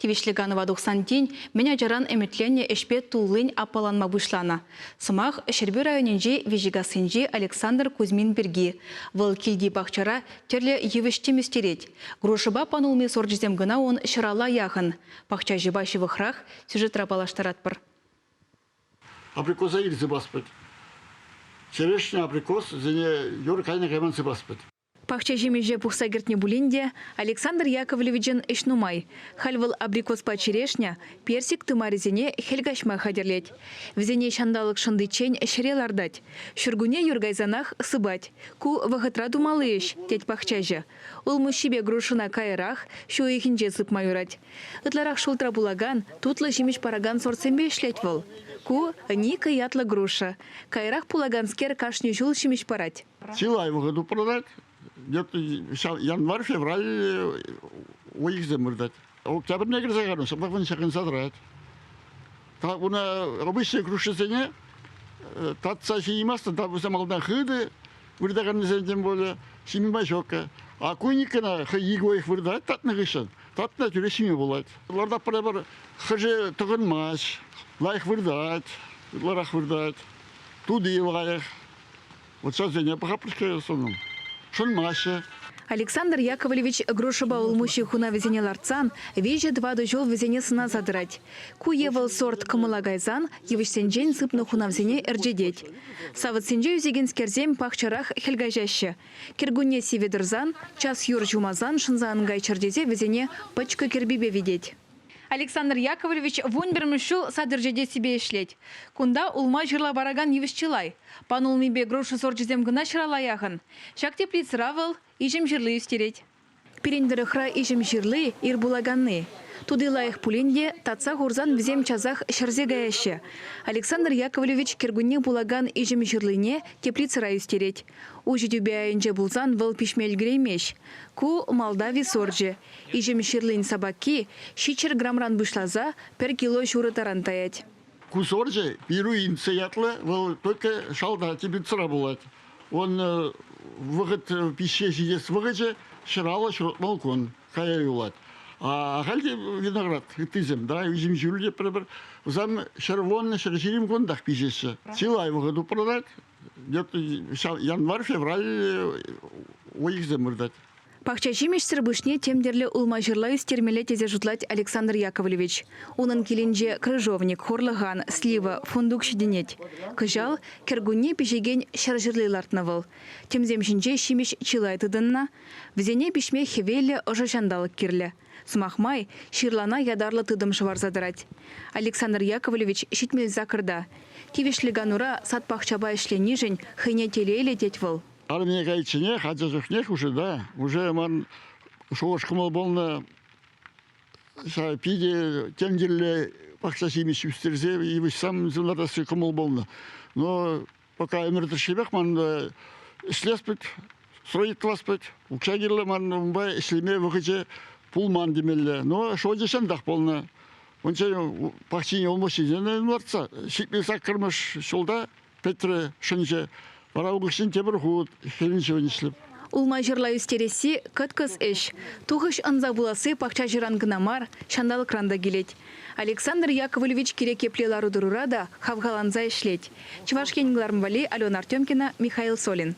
Тивӗҫлӗ канӑва тухсан тин мӗн ачаран ӗмӗтленнӗ ӗҫпе туллин аппаланма пуҫланӑ. Сӑмах Ҫӗрпӳ районӗнчи Виҫикассинчи Александр Кузьмин пирки. Вӑл килти пахчара тӗрлӗ йывӑҫ-тӗм ӳстерет. Грушӑпа панулми сорчӗсем кӑна ун ҫӑрала яхӑн. Пахчаҫӑпа ҫывӑхрах сюжетра паллаштаратпӑр. Абрикоса илсе паспӑть. Черешня абрикос вӗсене юр кайнӑ кайман сыпаспӑть. Пахча ҫимӗҫе пухса кӗртнӗ пулин те Александр Яковлевичӑн ӗҫ нумай. Халь вӑл абрикоспа черешня, персик тымарӗсене хӗл каҫма хатӗрлет. Вӗсене ҫанталӑк шӑнтиччен ҫӗре лартать. Ҫуркунне юр кайсанах сыпать. Ку вӑхӑтра тумалли ӗҫ, тет пахчаҫӑ. Улмуҫҫипе грушӑна каярах, ҫу уйӑхӗнче сыпма юрать. Ытларах шултра пулакан, тутлӑ ҫимӗҫ паракан сортсемпе ӗҫлет вӑл. Ку Ника ятлӑ груша. Каярах пулаканскер кашни ҫул ҫимӗҫ парать. Чылай вӑхӑт упранать. Где-то январь-февраль уйӑхсем выртать. Октябрьне кӗрсе кайнӑ, ҫапах вӑн ҫакӑнса тӑрать. Уна обычный грушӑсене татса ҫиймастӑн, та вӗсем малтан хытӑ выртаканнисем тем более ҫиме ҫук. А куникана хӑй ик уйӑх выртать татнӑ хыҫҫӑн, татнӑ тӳрех ҫиме пулать. Лартап пӗр хӑшӗ тӑхӑнмасть, лайӑх выртать, ытларах выртать, тути лайӑх. Вот ҫавсене пӑхапрӑшка сунӑм. Шӑнмаҫҫӗ. Александр Яковлевич грушӑпа улмуҫҫи хунавӗсене лартсан виҫӗ-тӑватӑ ҫул вӗсене сӑнаса тӑрать. Ку е вӑл сорт кӑмӑла кайсан йывӑҫсенчен сыпнӑ хунавсене ӗрчетет. Савӑтсенче ӳсекенскерсем пахчарах хӗл каҫаҫҫӗ. Кӗркунне сивӗ тӑрсан, час юр ҫумасан шӑнса ан кайччӑр тесе вӗсене пӑчкӑ кӗрпипе витет. Александр Яковлевич вунпӗрмӗш ҫул сад ӗрчетессипе ӗҫлет. Кунта улма-ҫырла паракан йывӑҫ чылай. Панулмипе груша сорчӗсем кӑна ҫырала яхӑн. Ҫак теплицӑра вӑл иҫӗм ҫырли ӳстерет. Пирӗн тӑрӑхра иҫӗм ҫырли ир пулаканни. Тути лайӑх пулин те, татса хурсан вӗсем часах ҫӗрсе каяҫҫӗ. Александр Яковлевич кӗркунне пулакан иҫӗм ҫырлине теплицӑра ӳстерет. Уҫӑ тӳпе айӗнче пулсан вӑл пиҫме ӗлкӗреймест. Ку Молдави сорчӗ. Иҫӗм ҫырлин сапакки 700 грамран пуҫласа пӗр кило ҫурӑ таран таять. Ку сорчӗ Пируинцы ятлӑ, вӑл только шалта теплицӑра пулать. Он вӑхӑт пиҫсе ҫитес вӑхӑчӗ ҫӑраллӑ ҫуртмал кун кая юлать. А ахаль те виноград ыттисем, да, иҫӗм ҫӳллӗ те пӗр-пӗр, вӗсем 110, 120 кунтах пиҫеҫҫӗ. Чылай вӑхӑт упранать, где-то январь-февраль уйӑхсем выртать. Пахча ҫимӗҫсӗр пуҫне тем тӗрлӗ улма-ҫырла ӳстермелле тесе шутлать Александр Яковлевич. Унӑн килӗнче крыжовник, хурлӑхан, слива, фундук ҫитӗнет. Кӑҫал кӗркунне пиҫекен ҫӗр ҫырли лартнӑ вӑл. Тӗмсем ҫинче ҫимӗҫ чылай тытӑннӑ. Вӗсене пиҫме хӗвеллӗ ӑшӑ ҫанталӑк кирлӗ. Сӑмах май, ҫырлана ятарлӑ тытӑм шӑварса тӑрать. Александр Яковлевич 78-та. Тивӗҫлӗ канура сад-пахчапа ӗҫленишӗн хӑйне телейлӗ тет вӑл. Армие кайичченех, ача чухнех уже, да, уже ман шухӑш-кӑмӑл пулнӑ ҫав питӗ тем тӗрлӗ пахча ҫимӗҫ ӳстерсе йывӑҫсем лартасси кӑмӑл пулнӑ. Но пока ӗмӗр тӑршшӗпех ман ӗҫлес пек, строить тӑвас пек, укҫа кирлӗ ман унпа ӗҫлеме вӑхӑчӗ пулман темелле. Но шочӗ чӑнтах пулнӑ. Унччен пахчине улмуҫҫисене лартса 78-мӗш ҫулта Пӗтрӗ шӑнчӗ. Вара укҫин тепӗр хут хӗрӗн-ҫӑвӗн ӗҫлеп. Улма-ҫырла ӳстересси кӑткӑс ӗҫ. Тухӑҫ ӑнса пуласси пахчаҫӑран кӑна мар, ҫанталӑкран та килет. Александр Яковлевич кирек епле лару-тӑрура та хавхаланса ӗҫлет. Чӑваш Ен кӑларӑм валли Алена Артемкина, Михаил Солин.